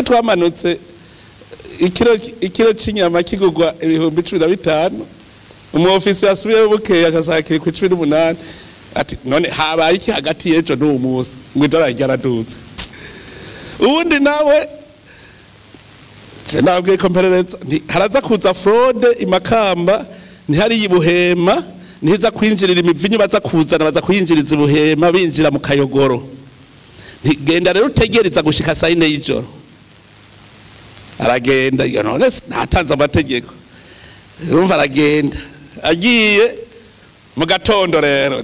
Twamanutse ikiro c'inyama kigurwa 15,000, umu ofisi yasubiyeyo bukeye aca kiri ku 18. Ati none habaye iki hagati y'ejo n'uwo munsi ngo idolari ryaraduze? Ubundi nawe je nabwiye ko mperereza haraza kuza fraude imakamba, ntihari ibuhema, ntiza kwinjirira imivinyu baza kuzana, baza kwinjiriza ibuhema binjira mu kayogoro. Genda rero utegereza gushika saa 4 y'ijoro. Aragenda, none ntatanze amategeko. Urumva aragenda agiye mu gatondo rero,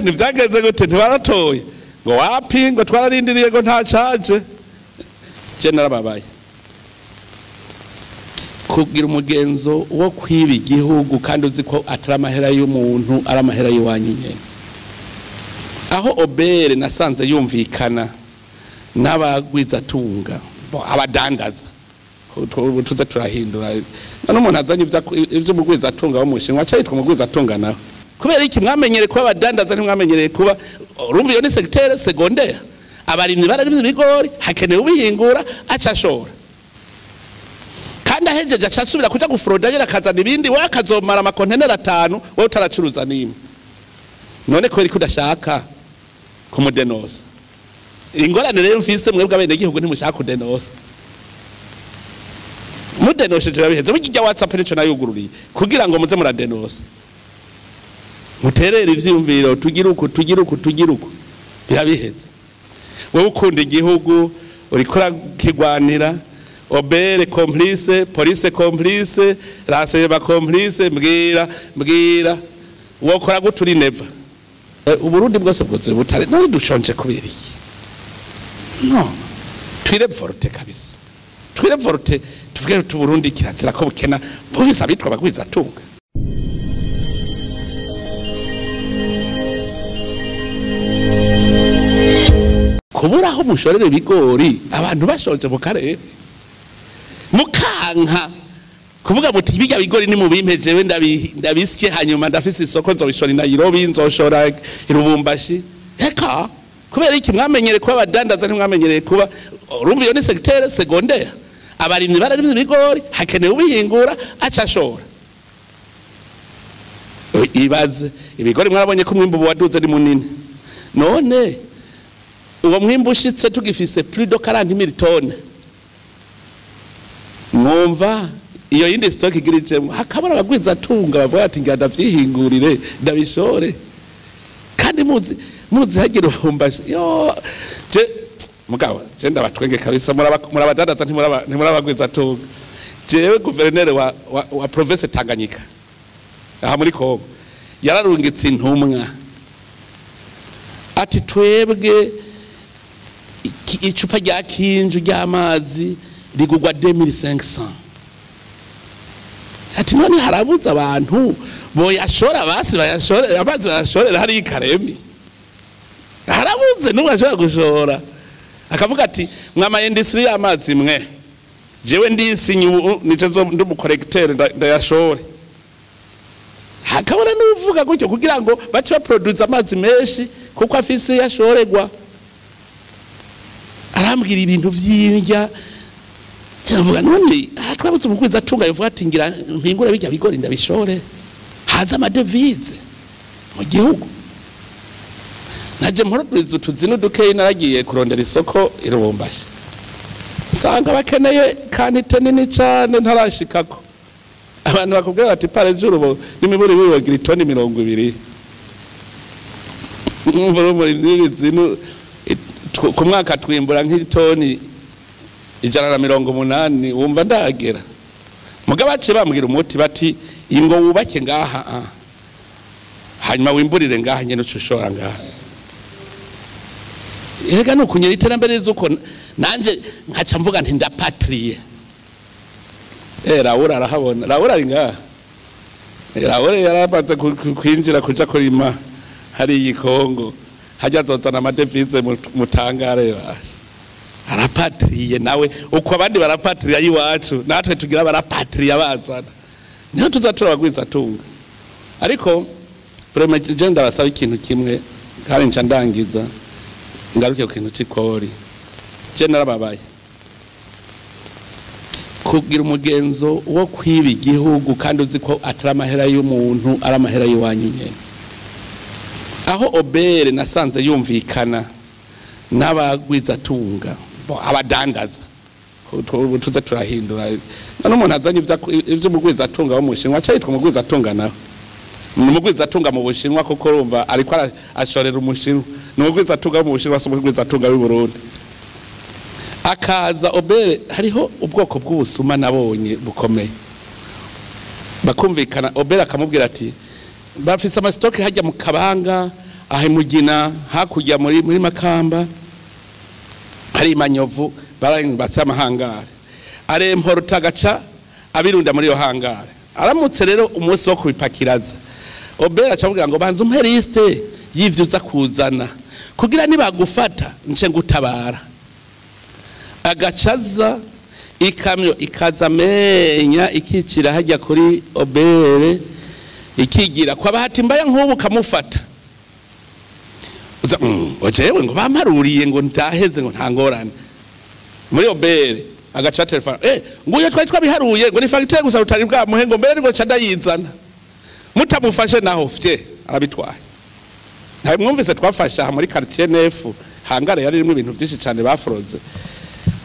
ntivyagenze gute, ntibaratoye ngo wapi, ngo twararindiriye ngo nta caje. Je narababaye kugira umugenzo wo kwiba igihugu kandi uzi ko atari amahera y'umuntu, ari amahera y'iwanyu nyene. Aho obere nasanze yumvikana n'abagwizatunga, abadandaza, tuze turahindura. None umuntu azanye ivyo mugwizatunga wo mushinwa aca yitwa mugwizatunga nawe. Kubera iki mwamenyereye kuba abadandaza, ntimwamenyereye kuba? Urumva iyo ni secteur secondaire. Abarimyi bararimye ibigori, hakenewe ubihingura aca ashora, kandi ahejeje aca asubira kuja gufroda yera akazana ibindi, we akazomara amakonteneri 5 wewe utaracuruza n'imwe. None kubera ko udashaka kumudenosa? Ingorane rero mfise, mwebwe abenegihugu ntimushaka kudenosa. Mudenosheje babiheze. Burya WhatsApp nico nayugururiye kugira ngo muze muradenosa, muterere ivyiyumviro, tugira uku, tugira uku, tugira uku, birabiheze. Wewe ukunda igihugu uriko urakigwanira, obere complice, police complice, raseba complice, mbwira mbwira wokora gute uri neva? Uburundi bwose bwuzuye ubutare, none dushonje kubera iki? No twirevolte kabisa, twirevolte, tuvuge tuti Burundi kirazira ko bukena, bufise abitwa abagwizatunga. Kubura aho mushorera ibigori abantu bashonje mu karere, mukanka kuvuga muti bijya bigori ni mubimpe jewe ndabisye, hanyuma ndafise isoko nzobishora i Nairobi, nzoshora i Lubumbashi. Eka kubera iki mwamenyereye kuba abadandaza, ntimwamenyereye kuba? Urumva iyo ni secteur secondaire. Abarimyi bararimye ibigori, hakenewe ubihingura aca ashora. Ibaze ibigori mwarabonye ko umwimbu waduze ni munini. None uwo mwimbu ushitse tugifise plus de 40,000 tonnes, mwumva iyo yindi stock igirijemo hakabara abagwiza tunga bavuga ati ngira ndavyihingurire ndabishore, kandi muzi muzi hagira ubumbashi. Yo je mugabo je ndabatwenge kabisa, murabadandaza ntimurabagwiza tunga. Jewe gouverneur wa province Tanganyika aha muri Kongo yararungitse intumwa ati twebwe icupa rya kinju ry'amazi rigurwa 2500. Ati none harabuze abantu boyashora, basi bayashore amazi, bayashorera hari ikaremi, harabuze n'umwe ashobora gushora. Akavuga ati mwama industry y'amazi mwe, jewe ndisinye ubu nico nzo ndi umucollecteur ndayashore. Hakabona n'uvuga gutyo kugira ngo bace baproduce amazi menshi kuko afise yashoregwa. Arambwira ibintu vy'indya, cyavuga none twabuze umugwiza atunga yovuga ati ngira mpingure bijya bigori ndabishore haza amadevize mu gihugu. Naje mpora utuzinu dukeyi, naragiye kurondera isoko i Lubumbashi, sanga bakeneye quantité nini cane ntarashikako. Abantu bakubwira bati pare juru n'imiburi wiwagira itoni 20. Umva muri n'ibizinu ku mwaka twimbura nk'itoni 180, wumva ndagera. Mugabo baciye bambwira umuti bati ingo wubake ngaha, hanyuma wimburire ngaha nyene ucushora ngaha. Ega no kunyera iterambere zuko nanje nkaca mvuga nti ndapatrie. Raura arahabona, Raura ari ngaha. Raura yarabanze kwinjira kuja kurima hari ikongo, hajya azozana amadevize mutangare basha. Arapatriye nawe uko abandi barapatriya yiwacu, natwe tugira barapatriya bazana, niho tuzatura abagwiza tunga. Ariko vraiment je ndabasaba ikintu kimwe kandi nca ndangiza, ngaruke ku kintu c'ikori. Je narababaye. Kugira umugenzo wo kwiba igihugu kandi uzi ko atari amahera y'umuntu, ari amahera y'iwanyu nyene. Aho OBR nasanze yumvikana n'abagwizatunga, abadandaza, tuze turahindura. None umuntu azanye ivy'umugwizatunga wo mu Bushinwa aca yitwa umugwizatunga nawe? Ni umugwizatunga mu Bushinwa, kuko urumva ariko ashorera Umushinwa. Ni umugwizatunga wo mu Bushinwa, si umugwizatunga w'i Burundi. Akaza OBR, hariho ubwoko bw'ubusuma nabonye bukomeye. Bakumvikana, OBR akamubwira ati bafise ama stocks hajya mu Kabanga, aho Mugina, hakurya muri Makamba, hari Imanyovu, baratse amahangare, aremporota agaca abirunda muri iyo hangare. Aramutse rero umunsi wo kubipakiraza, OBR acamubwira ngo banza umpe liste y'ivyo uza kuzana kugira nibagufata nce ngutabara. Agacaza ikamyo ikaza amenya ikicira hajya kuri OBR, ikigira kwa bahati mbaya nk'ubu kamufata uza ngo jewe ngo bamparuriye ngo ntaheze, ngo nta ngorane. Muri OBR agaca telefone, nguyo twari twabiharuye, ngo ni facture gusa utari bwamuhe, ngo mbere ngo ca ndayizana. Mutamufashe naho fye arabitwaye. Ntawe mwumvise twafashe aha muri quartier neuf, hangare yari irimo ibintu byinshi cyane bafroze.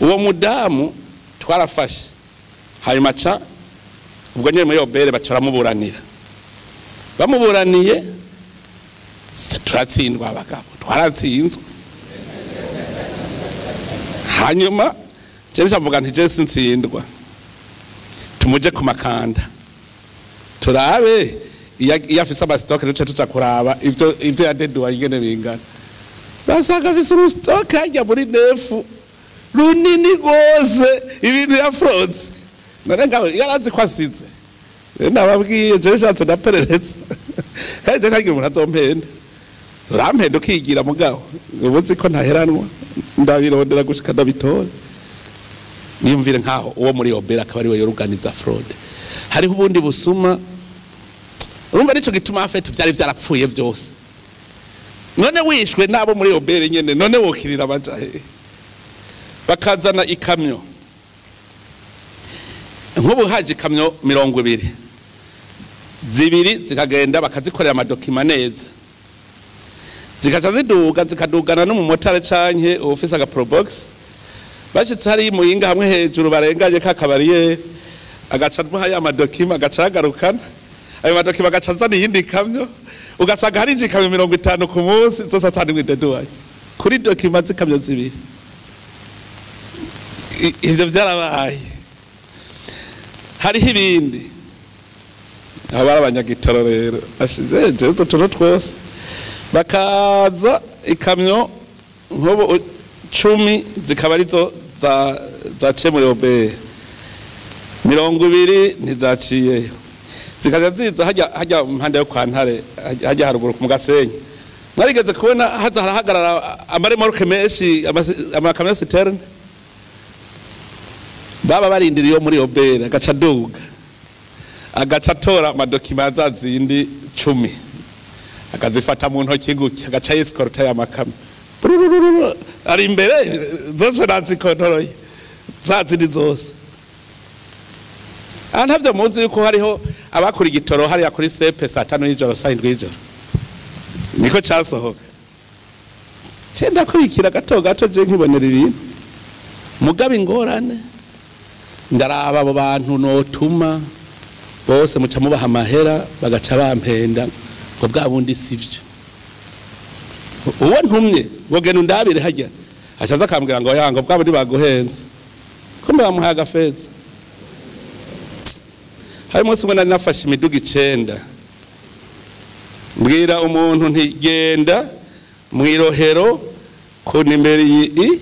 Uwo mudamu twarafashe, hanyuma ca ubwo nyine muri OBR baca baramuburanira. Bamuburaniye turatsindwa, abagabo twaratsinzwe. Hanyuma jewe mvuga nti je sintsindwa, tumuje ku makanda turabe iyo afise ama stocks, duce tuja kuraba ivyo yadeduwa ingene bingana. Basanga afise uru stock hajya muri neuf runini rwose, ibintu yafroze. None ngaho yarazi ko asize. Nababwiye, jewe nshatse ndaperereza, kandi je ntagira umuntu azompenda. Urampenda ukigira, mugabo ubu uzi ko ntaheranwa, ndabirondera gushika ndabitora. Niyumvire nkaho uwo muri OBR akaba ari we yoruganiza fraude. Hariho ubundi busuma. Urumva nico gituma afete byari byarapfuye byose. None wishwe nabo muri OBR nyene, none wokirira abaja he? Bakazana ikamyo, nk'ubu haje ikamyo 20, zibiri zikagenda bakazikorera ama documents neza, zikaca ziduga, zikadugana n'umumotari canke ufise aga probox. Bashitse hari Muyinga hamwe hejuru barenganye kakabariye, agaca amuha ya ma documents, agaca agarukana ayo ma documents, agaca azana iyindi kamyo. Ugasanga hari ikamyo 50 ku munsi zose atandimwe deduwaye kuri documents z'ikamyo zibiri. Ivyo vyarabaye. Hariho ibindi, aho bari abanyagitoro rero ashize jezo utuntu twose. Bakaza ikamyo nk'ubu 10 zikaba arizo zaciye muri OBR, 20 ntizaciyeyo. Zikaja ziza hajya impande yo kwa Ntare, hajya haruguru mu Gasenyi. Mwarigeze kubona haza harahagarara ama remorques menshi, amakamyo citernes? Baba barindiriye yo muri OBR, agaca aduga, agaca atora ama documents za zindi 10, akazifata mu ntoki gutya, agaca yesikorta ya makamyo. Bururururu, ari imbere zose nazikontoroye, za zindi zose. Aha ntabyo muzi yuko hariho abakura igitoro hariya kuri sepe saa 5 y'ijoro, saa 7 y'ijoro, niko casohoka. Ce ndakurikira gato gato, je nkibonera ibintu. Mugaba ingorane, ndaraba abo bantu notuma bose muca mubaha amahera, bagaca bampenda ngo bwa bundi sivyo. Uwo ntumye ngo genda undabire hajya, acaza akambwira ngo yanga bwa bundi baguhenze, kumbe bamuhaye agafeza. Hari umunsi umwe nari nafashe imiduga 9, mbwira umuntu nti genda mw'irohero ku nimero iyi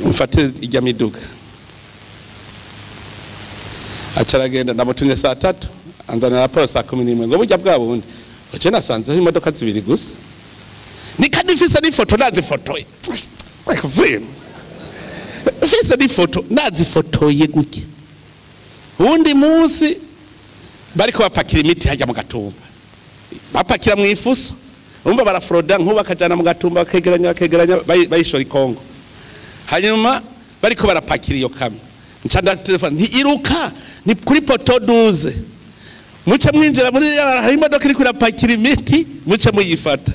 mfate ijya miduga. Aca aragenda, ndamutumye saa 3, anzanira raporo saa 11 ngo burya bwa bundi oce nasanzeho imodoka zibiri gusa, ni kandi mfise n'ifoto nazifotoye. Mfise n'ifoto nazifotoye gutya. Uwundi munsi bariko bapakira imiti hajya mu Gatumba, bapakira mu ifuso. Urumva barafroda, nk'ubu bakajana mu Gatumba, bakegeranya, bakegeranya, bayishora i Kongo. Hanyuma bariko barapakira iyo kamyo Nca ndatelefona nti iruka ni kuri poteau 12 muce mwinjira muri hari imodoka iri kurapakira imiti muce muyifata.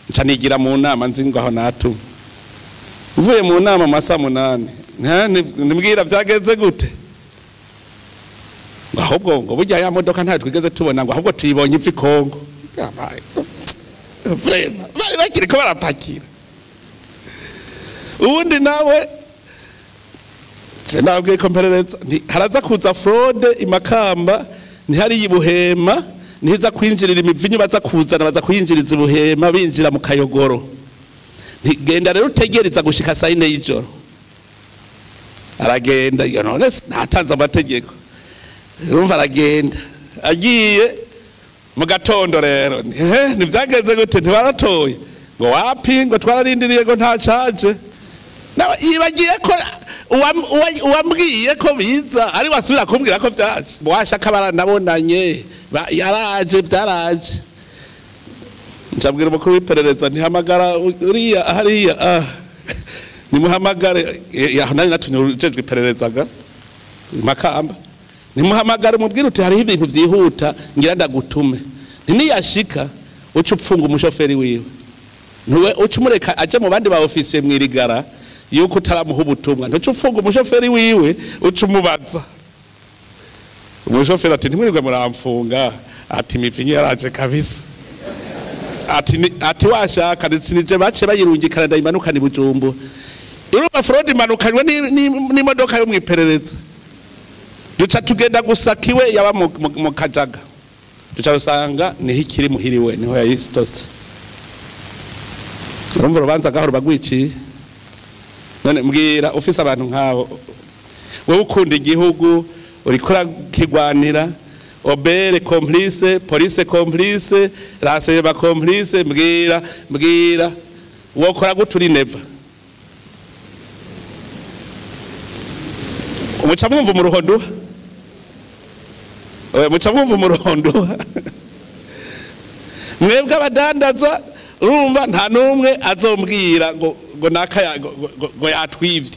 Nca nigira mu nama nzi ngo aho natuma. Mvuye mu nama mu masaha 8 nimbwira vyagenze gute, ngo ahubwo ngo burya ya modoka ntayo twigeze tubona, ngo ahubwo tuyibonye iva i Kongo. Vraiment bari bakiriko barapakira. Ubundi nawe je nabwiye ko mperereza haraza kuza fraude imakamba, ntihari ibuhema, ntiza kwinjirira imivinyu baza kuzana, baza kuyinjiriza ibuhema binjira mu kayogoro. Genda rero utegereza gushika saa 4 y'ijoro. Aragenda none ntatanze amategeko. Urumva aragenda agiye mu gatondo rero ntivyagenze gute, ntibaratoye ngo wapi, ngo twararindiriye ngo nta caje. Nawe yibagiye ko uwambwiye ko biza ari wasubira kumbwira ko vyaje. Washaka baranabonanye yaraje byaraje. Njabwira umukuru w'iperereza ntihamagara uriya hariya, nimuhamagare nari natumye ujejwe ipererezaga Makamba, nimuhamagare mubwire uti hariho ibintu vyihuta ngira ndagutume. Niyashika uca upfunga umushoferi wiwe, ntuwe uca umureka aje mu bandi ba ofisiye mwirigara yuko utaramuha ubutumwa, ntuca upfunga umushoferi wiwe uca umubaza. Umushoferi ati ntimwirirwe muramfunga, ati imivinyu yaraje kabisa, ati washaka nije bace bayirungikana ndayimanukana i Bujumbura. Urumva fraude imanukanywe n'imodoka yo mwiperereza. Duca tugenda gusaka iwe yaba mu Kajaga, duca usanga niho ikiri muhiriwe, niho yayistose. Urumva urubanza gahoro bagwiciye. None mbwira ufise abantu nk'abo, wewe ukunda igihugu uriko urakigwanira, obere complice, police complice, raseba complice, mbwira wokora gute neva. Muca mwumva umuruhondo, muca mwumva umuruhondo. Mwebwe abadandaza urumva nta numwe azombwira ngo naka ngo yatwivye,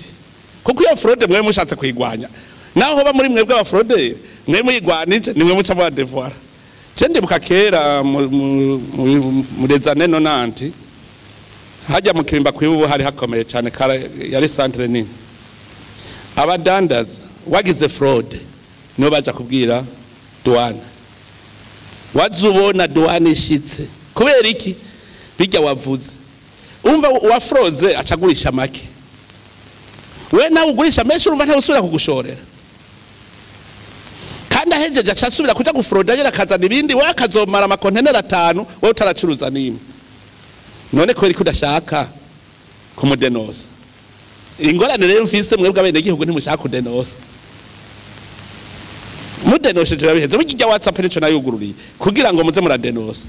kuko iyo fraude mwe mushatse kuyigwanya, naho hoba muri mwebwe aba fraude mwe muyigwanije nimwe muca mu devoir. Je ndibuka kera mu les années 90 hajya mu Kirimba kwibubu hari hakomeye cyane, yari centre nini. Abadandaza wagize fraude nibo baja kubwira douane, wazubona douane ishitse kubera iki bijya wavuze. Umva wa fraude acagurisha make, we nawe ugurisha menshi, urumva nta usubira kugushorera. Kandi ahejeje acasubira kuja gufroda yera akazana ibindi, we akazomara amakontenera 5 we utaracuruza nimwe. None kubera ko udashaka kumudenosa. Ingorane rero mfise mwebwe abenegihugu ntimushaka kudenosa. Mudenosheje babiheze, burya WhatsApp nico nayugururiye kugira ngo muze muradenosa,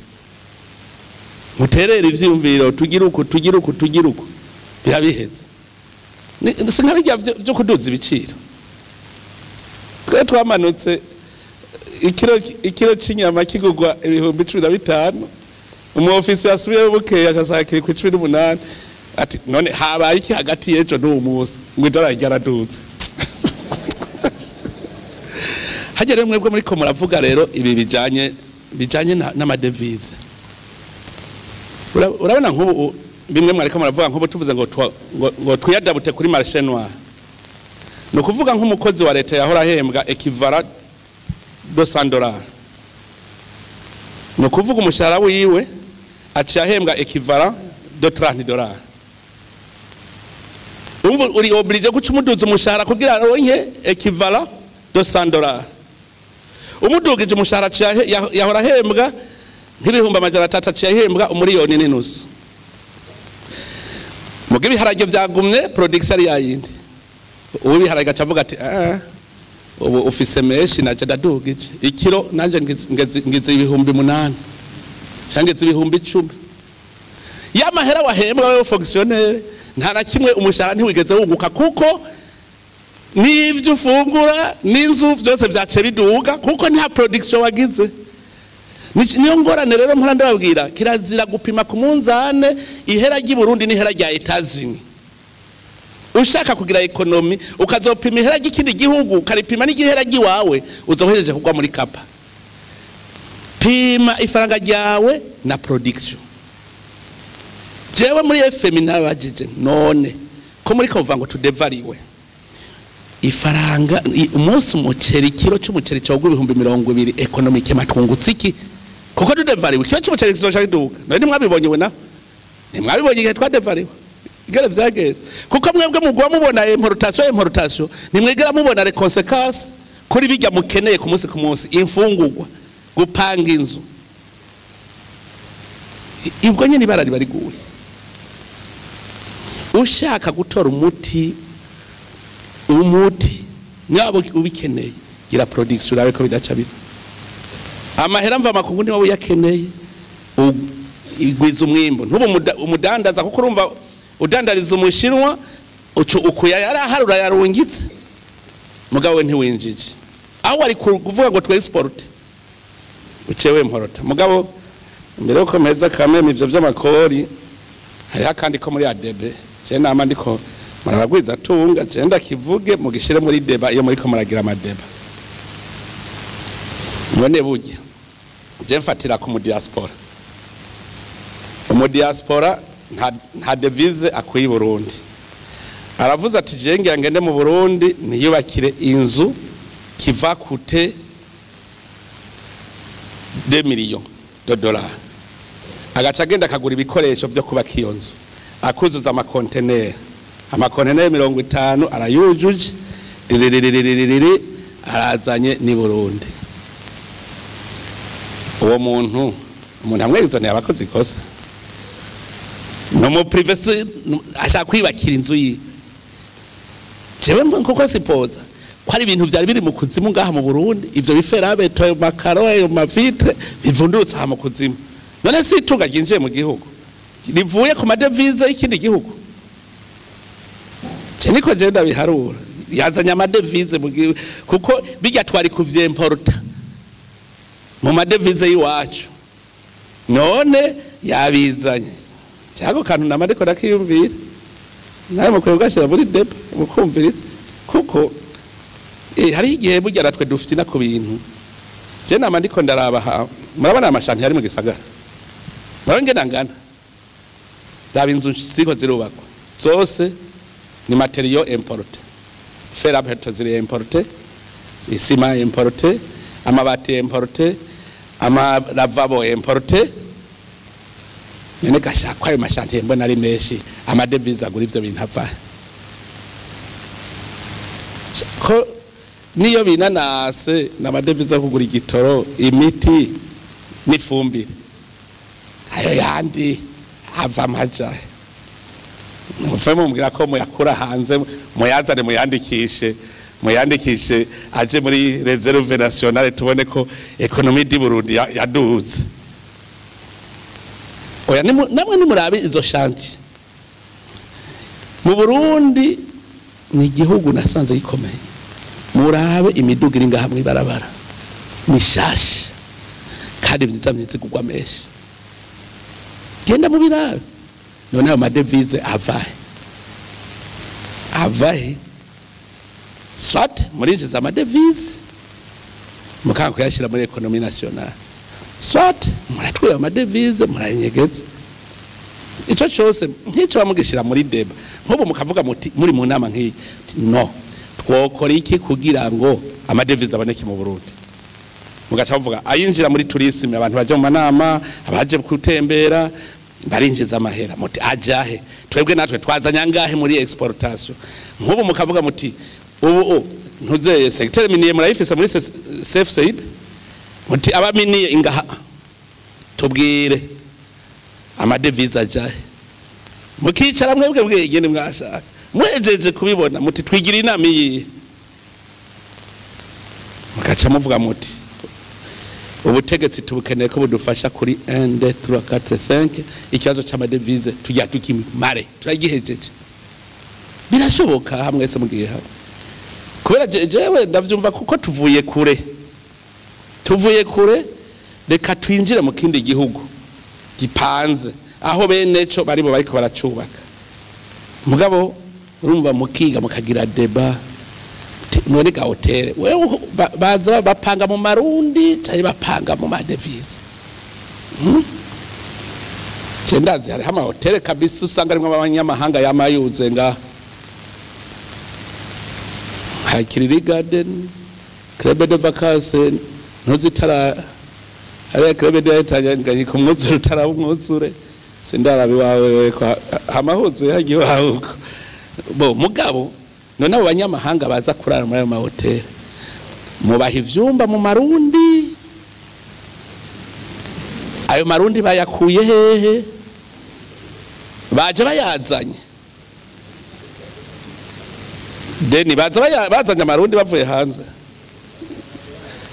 muterere ivyiyumviro, tugira uku tugira uku tugira uku, birabiheze. Sinka bijya byo kuduza ibiciro. Twe twamanutse ikiro c'inyama kigugwa ibihumbi 15, umu ofisi yasubiye bukeya ashaka kiri ku 18, ati none habaye iki hagati y'ejo n'uwo munsi ngo idolari ryaradutse. Hajya rero mwebwe muri ko muravuga rero ibi bijanye n'amadevize. Urabona nk'ubu bimwe mwariko muravuga nk'ubu tuvuze ngo twiyadabute kuri marché noir. No kuvuga nk'umukozi wa leta yahora ahembwa equivalent de $100. No kuvuga umushahara wiwe aciye ahembwa equivalent de $30. Urumva uri obligé guca umuduza umushahara kugira aronke equivalent de $100. Umudugije umushahara yahora ahembwa nk'ibihumbi 300 aciye ahembwa 1.5 miliyoni. Mugihe ibiharage vyagumye production ari yayindi. Ubiharage aca avuga ati ubu ufise menshi naje ndadugije ikiro nanje ngize ibihumbi 8 cyangwa ibihumbi 10. Yamahera wahembwa wewe fonctionnaire nta na kimwe umushahara ntiwigeze wunguka, kuko n'ivyo ufungura n'inzu byose vyace biduga kuko nta production wagize. Niyo ngorane rero mpora ndababwira, kirazira gupima ku munzane ihera ry'i Burundi n'ihera rya Etats-Unis. Ushaka kugira économie, ukazopima ihera ry'ikindi gihugu, ukaripima n'igihera ry'iwawe, uzohejeje kugwa muri kapa. Pima ifaranga ryawe na production. Jewe muri FMI nabajije, none ko muri kuvuga ngo tudevariwe ifaranga, umunsi umuceri, ikiro c'umuceri cogura 20,000, économique matwungutse iki? Kuko tudevariwe, ikiro c'umuceri kizoca kiduga. None ntimwabibonye? We na ntimwabibonye igihe twadevariwe igere vyagenze? Kuko mwebwe mugwa mubona importation, importation, ntimwigera mubona les conséquences kuri bijya mukeneye ku munsi ku munsi: imfungurwa, gupanga inzu. Ubwo nyene ibara riba riguye. Ushaka gutora umuti niba ubikeneye, gira production, urabe ko bidaca biba. Amahera mva makungu niba uyakeneye, igwiza umwimbo. Ntubu umudandaza, kuko urumva udandariza umushinwa, ucu ukuya yarahari, urayarungitse, mugabo we ntiwinjije. Aho wari kuvuga ngo twe export, ucewe mporota. Mugabo mbere yuko mpeza kameme ivyo vy'amakori, hariho akandi ko muri ADB. Je nama ndiko murabagwiza tunga, je ndakivuge mugishire muri débat iyo muriko muragira ama débats. None burya je mfatira ku mu diaspora. Umu diaspora nta devise akuye i Burundi. Aravuze ati: "Je ngira ngende mu Burundi niyubakire inzu kiva coûter 2 millions de dollars." Agaca agenda akagura ibikoresho vyo kubaka iyo nzu, akuzuza amakonteneri, amakonteneri 50 arayujuje, riririririri, arazanye ni Burundi. Uwo muntu, umuntu amwezoneye abakoze ikosa. No mu privé ashaka kwibakira inzu yiwe. Jewe kuko sipoza ko ari ibintu vyari biri mu kuzimu ngaha mu Burundi, ivyo bi fer à béton, ayo makaro, ayo ma vitres bivundurutse aha mu kuzimu, none si itunga ryinjiye mu gihugu rivuye ku ma devises y'ikindi gihugu? Je niko je ndabiharura. Yazanye ama devises mu gihugu, kuko bijya twari kuvyemporta mu ma devises y'iwacu, none yabizanye. Cyako kantu nama ndiko ndakiyumvira, nawe mukwiye kugashyira muri débat, mukumviriza, kuko hariho igihe burya natwe dufite ku bintu. Je nama ndiko ndaraba ha, murabona ama chantiers ari mu gisagara, murabona ingene angana. Raba inzu ziriko zirubakwa zose ni matériaux importés: fer à béton ziri importé, isima importé, amabati importé, amalavabo importé. None gashakwa ayo ma chantiers mbona ari menshi, ama devises agura ivyo bintu ava ko? Niyo binanase n'ama devises yo kugura igitoro, imiti n'ifumbire, ayo yandi ava amaja? Muve mumbwira ko muyakura hanze, muyazane, muyandikishe aje muri réserve nationale, tubone ko économie du Burundi yaduze. Oya, namwe nimurabe izo chantiers mu Burundi. Ni igihugu nasanze gikomeye. Murabe imiduga iri ngaha mw'ibarabara, ni shasha kandi vyiza myiza, igurwa menshi. Genda mubirabe. None ayo ma devises avahe? Avahe? Soit murinjiza ama devises mukanga kuyashyira muri économie nationale, soit muratwiba ama devises, murayenyegeza. Ico cyose nk'icyo bamugishyira muri débat. Nk'ubu mukavuga muti muri mu nama nk'iyi, no twokora iki kugira ngo ama devises aboneke mu Burundi? Mugaca bavuga ayinjira muri tourisme, abantu baje mu manama, abaje gutembera barinjiza amahera. Muti ajahe? Twebwe natwe twazanye angahe muri exportation? Nk'ubu mukavuga muti ubu ntuzeye secteur minier murayifise muri CFCIB, muti aba miniers ingaha, tubwire ama devises ajahe? Mukicara mwebwe bwegene mwashaka, muhejeje kubibona, muti twigira inama iyihe? Mugaca muvuga muti ubutegetsi tubukeneye ko budufasha kuri 1 2 3 4 5, ikibazo c'ama devises tujya tukimare, turagihejeje. Birashoboka hamwe se mugiye hamwe, kubera jewe ndavyumva, kuko tuvuye kure, tuvuye kure. Reka twinjire mu kindi gihugu gipanze, aho bene co bari bo bariko baracubaka. Mugabo Urumva mukiga mukagira débat. None ga hôtel wewe baza bapanga mu marundi cyangwa bapanga mu ma devises? Ndazi hariho amahoteli kabisa usanga arimwo abanyamahanga yamayuzuye ngaha, Hakiriri Garden, Club de Vacances, ntuzitara hariya Club de Tanganyika, umwuzure utaraba umwuzure, sindaraba iwawe ko hamahuzuye hagiye iwawe uko. Bo mugabo none abo banyamahanga baza kurara muri ayo mahoteli, mubaha ivyumba mu marundi? Ayo marundi bayakuye hehe? Baje bayazanye deni, baza bazanye amarundi bavuye hanze.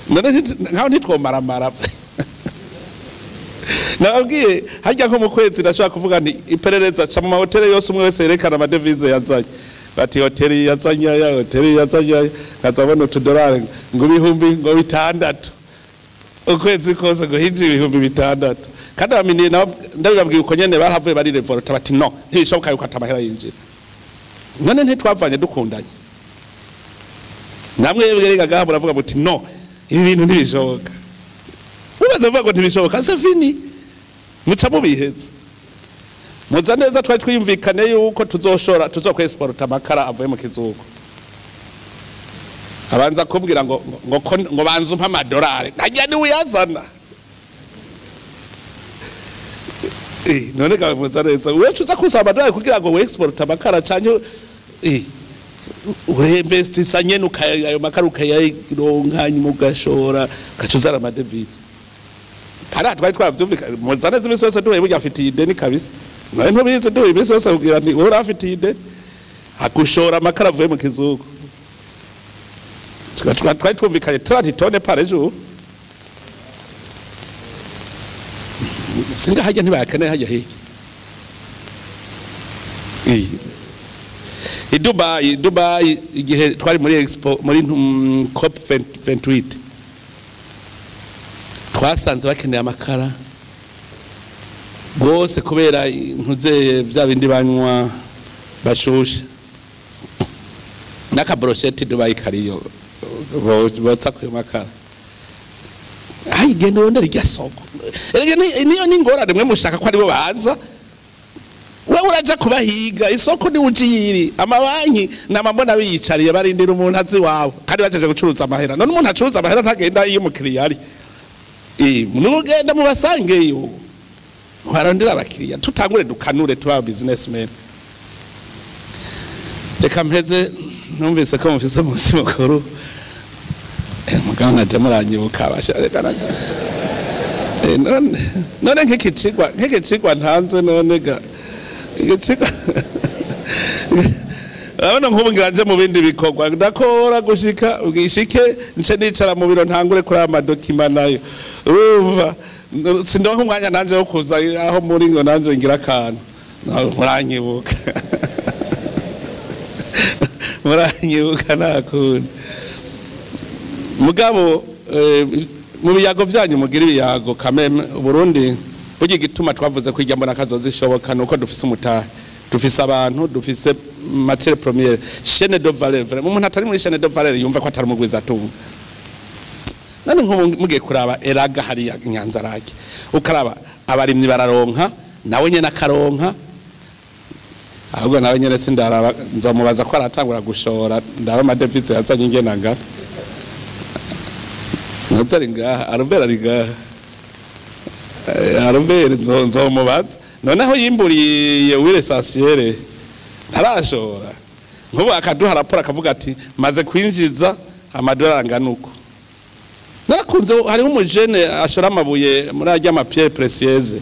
None nkaho ntitwomaramara? Nababwiye harya nko mu kwezi ndashobora kuvuga nti iperereza ca mu mahoteli yose, umwe wese yerekana ama devises yazanye. Bati hoteli yazanye aya, hoteli yazanye aya, nkazabona utudolari ngo 6000 ukwezi kose, ngo hinjiye 6000. Kandi abaminiye nabo ndabibabwiye uko nyene barahavuye bari révoltés, bati no, ntibishoboka yuko atamahera yinjira. None ntitwavanye dukundanye? Namwe rega gaha muravuga muti no, ibi bintu ntibishoboka. Mumaze kuvuga ngo ntibishoboka, c'est fini, muca mubiheza. Muza neza twari twiyumvikane yuko tuzoshora, tuzokwexporta amakara avuye mu kizuko. Abanza kumbwira ngo banza umpe amadolari, ntajya niwe uyazana. None ga muza neza, wewe uza kusaba amadolari kugira ngo wexporte amakara, canke ureinvestisa nyene ayo makara ukayaronka, hanyuma ugashora, ugaca uzana ama devises? Kandi twari twaravyumvikanye. Muza neza iminsi yose duhuye, burya afitiye ideni kabisa. None ntubizi, duhuye iminsi yose kugira nti wowe urafitiye ideni agushora amakara avuye mu kizungu. Twari twumvikanye 30 tonnes par jour. Singa hajya ntibayakeneye hajya hirya i Dubai. Dubai igihe twari muri expo, muri COP 28, twasanze bakeneye amakara rwose kubera ntuzeye bya bindi banywa bashushe n'aka brochette. Dubai kariyo botsa kuyo makara. Ayi, genda urondera irya soko. Erega niyo n'ingorane, mwe mushaka ko aribo baza. Wewe uraja kubahiga isoko, ni ujiri amabanki namambona biyicariye barindira umuntu azi iwabo, kandi bajeje gucuruza amahera. None umuntu acuruza amahera ntagenda iyo umukiriya ari? Nugenda mubasangeyo barondera abakiriya. Tutangure dukanure, tuba businessmen. Reka mpeze. Numvise ko mufise umunsi mukuru. Mugabo naje muranyibuka basha, reka naje. None nk'iki cigwa ntanze, none ga igicigwa urabona nk'ubu ngira nje mu bindi bikorwa ndakora gushika ubwishike, nce nicara mu biro ntangure kuri aya ma documents nayo. Urumva sindonka umwanya nanje wo kuza aho muri ngo nanje ngira akantu. Nawe muranyibuka, muranyibuka, nta kundi. Mugabo mu biyago byanyu mugira ibiyago kameme. Burundi burya igituma twavuze ko ijambo nakazoza ishoboka nuko dufise umutahe, dufise abantu, dufise matière première, chaîne de valeur. Vraiment umuntu atari muri chaîne de valeur yumva ko atari umugwiza atunga. None nk'ubu mugiye kuraba eraga hariya Nyanzarake, ukaraba abarimyi bararonka, nawe nyene akaronka. Ahubwo nawe nyene sindaraba, nzomubaza ko aratangura gushora, ndaba ama devises yazanye ingena ngana. Ntuzi ari ngaha, Arubera ari ngaha. Arubera nzomubaza noneho yimburiye huile essentielle ntarashora. Nk'ubu akaduha raporo akavuga ati maze kwinjiza amadolari angana uko. Narakunze, hariho umujene ashora amabuye muri arya ma pierres précieuses,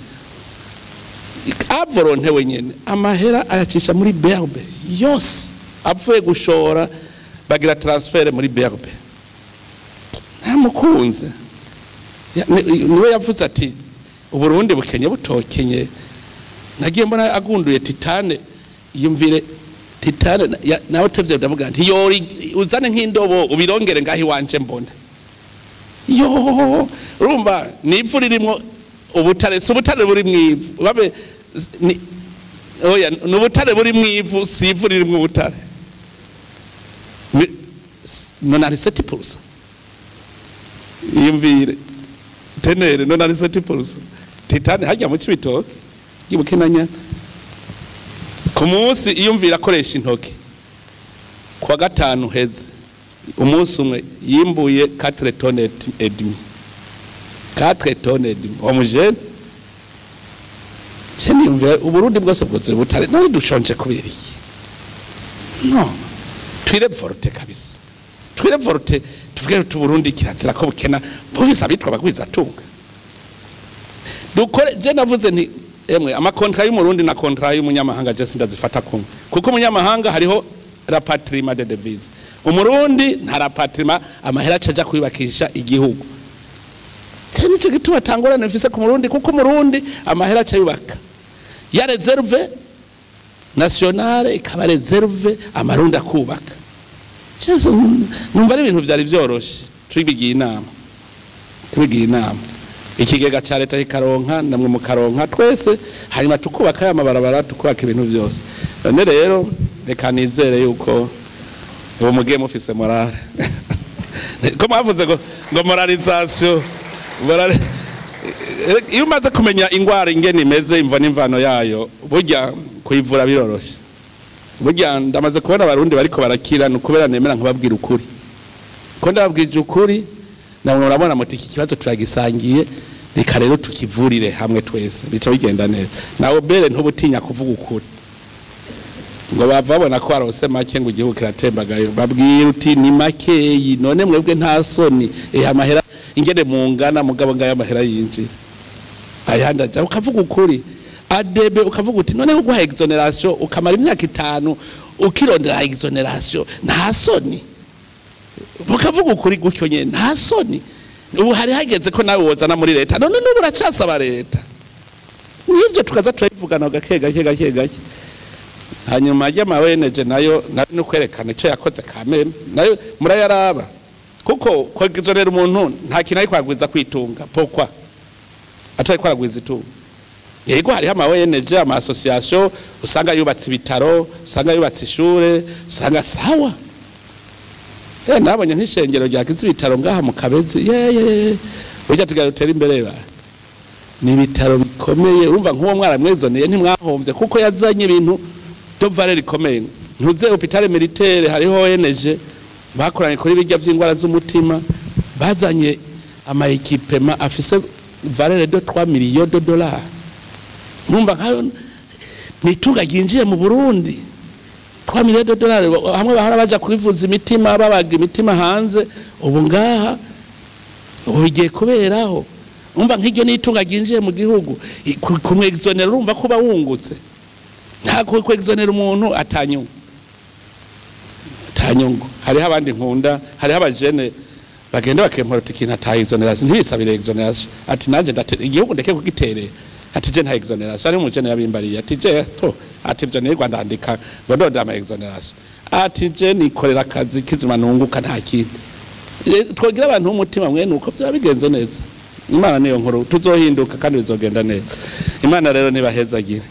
à volonté wenyene amahera ayacisha muri BRB yose. Avuye gushora bagira transfert muri BRB. Ntamukunze. Niwe yavuze ati Uburundi bukenye butokenye. Nagiye mbona agunduye titane, yumvire titane nawe tevye, ndavuga nti yori uzane nk'indobo ubirongere ngaho iwanje mbone. Yo, urumva ni ivu ririmwo ubutare, si ubutare buri mwivu babe ni Oya, n'ubutare buri mwivu, si ivu riri mu butare. 97%. Iyumvire tenere 97%. Titane hajya mu Cibitoke y'Ibukinanyana. Ku munsi iyumvira akoresha intoki, kuwa gatanu heze umunsi umwe yimbuye 4 tonnes et demi, 4 tonnes et demi. Uwo mujene je niyumvira Uburundi bwose bwuzuye ubutare, none dushonje kubera iki? No twirévolte kabisa, twirévolte, tuvuge tuti Burundi kirazira ko bukena, bufise abitwa abagwizatunga. Dukore. Je navuze nti emwe, ama contrats y'Umurundi na contrat y'umunyamahanga je sindazifata kumwe, kuko umunyamahanga hariho rapatriement de devise, Umurundi nta rapatriement, amahera acaja kwiyubakisha igihugu. Je nico gituma tangorane mfise ku Murundi, kuko Umurundi amahera aca yubaka ya réserve nationale, ikaba réserve, Amarundi akubaka. Jewe numva ari ibintu vyari vyoroshe tubigiye inama, tubigiye inama, ikigega ca leta kikaronka, namwe mukaronka, twese, hanyuma tukubaka ya mabarabara, tukubaka ibintu byose. None rero reka nizere yuko ubu mugiye mufise morale, ko mwavuze ngo moralisation, morale. Iyo umaze kumenya ingwara ingene imeze, imvo n'imvano yayo, burya kuyivura biroroshe. Burya ndamaze kubona Abarundi bariko barakira, ni ukubera nemera nkababwira ukuri. Ko ndababwije ukuri, namwe murabona muti iki kibazo turagisangiye, reka rero tukivurire hamwe twese, bica bigenda neza. Nawe bere ntubutinya kuvuga ukuri, ngo bava babona ko warose make, ngo igihugu kiratembagayo. Babwira uti ni makeyi, none mwebwe nta soni? Eh, amahera ingene mungana, mugabo ngayo amahera yinjira, ayandi aja. Ukavuga ukuri adebe, ukavuga uti none uguha exonération, ukamara imyaka 5 ukirondera exonération, nta soni? Ukavuga ukuri gutyo nyene, nta soni? Ubu hari hageze ko nawe wozana muri leta, none n'ubu uracasaba leta. N'ivyo tukaza turabivugana gake gake gake gake. Hanyuma ajya ONG nayo, nayo no kwerekana icyo yakoze kameme, nayo murayaraba, kuko kwexonéra umuntu nta kintu ari kwagwiza kwitunga pokwa atari kwaragwiza itunga. Yego, hariho ama ONG, ama association usanga yubatse ibitaro, usanga yubatse ishure, usanga sawa. Nabonye nk'ishengero ryagize ibitaro ngaha mu Kabezi, ye ye, burya tugira dutera imbere ba ni ibitaro bikomeye. Urumva nk'uwo mwara mwezoneye ntimwahombye, kuko yazanye ibintu de valeur ikomeye. Ntuze hôpital militaire, hariho ONG bakoranye kuri bijya vy'ingwara z'umutima, bazanye ama équipements afise valeur de 3 millions de dollars. Numva nkayo ni itunga ryinjiye mu Burundi, 3 millions de dollars. Hamwe bahora baja kwivuza imitima, babaga imitima hanze, ubu ngaha ubu bigiye kuberaho. Umva nk'iryo ni itunga ryinjiye mu gihugu. Kumwexonéra urumva kuba wungutse. Nta kwexonéra umuntu atanyungu, atanyungu. Hariho abandi nkunda, hariho abajene bagenda bakemporota ikintu ata exonération, ntibisabire exonération, ati nanje igihugu ndeke kugiterera, ati je nta exonération. Ari umujene yabimbariye, ati je to, ati ivyo nirwa ndandika ngo ndondera ama exonération, ati je nikorera akazi kizima nunguka, nta kindi. Twogira abantu b'umutima mwene uko, vyaba bigenze neza. Imana niyo nkuru, tuzohinduka kandi bizogenda neza. Imana rero nibahezagire.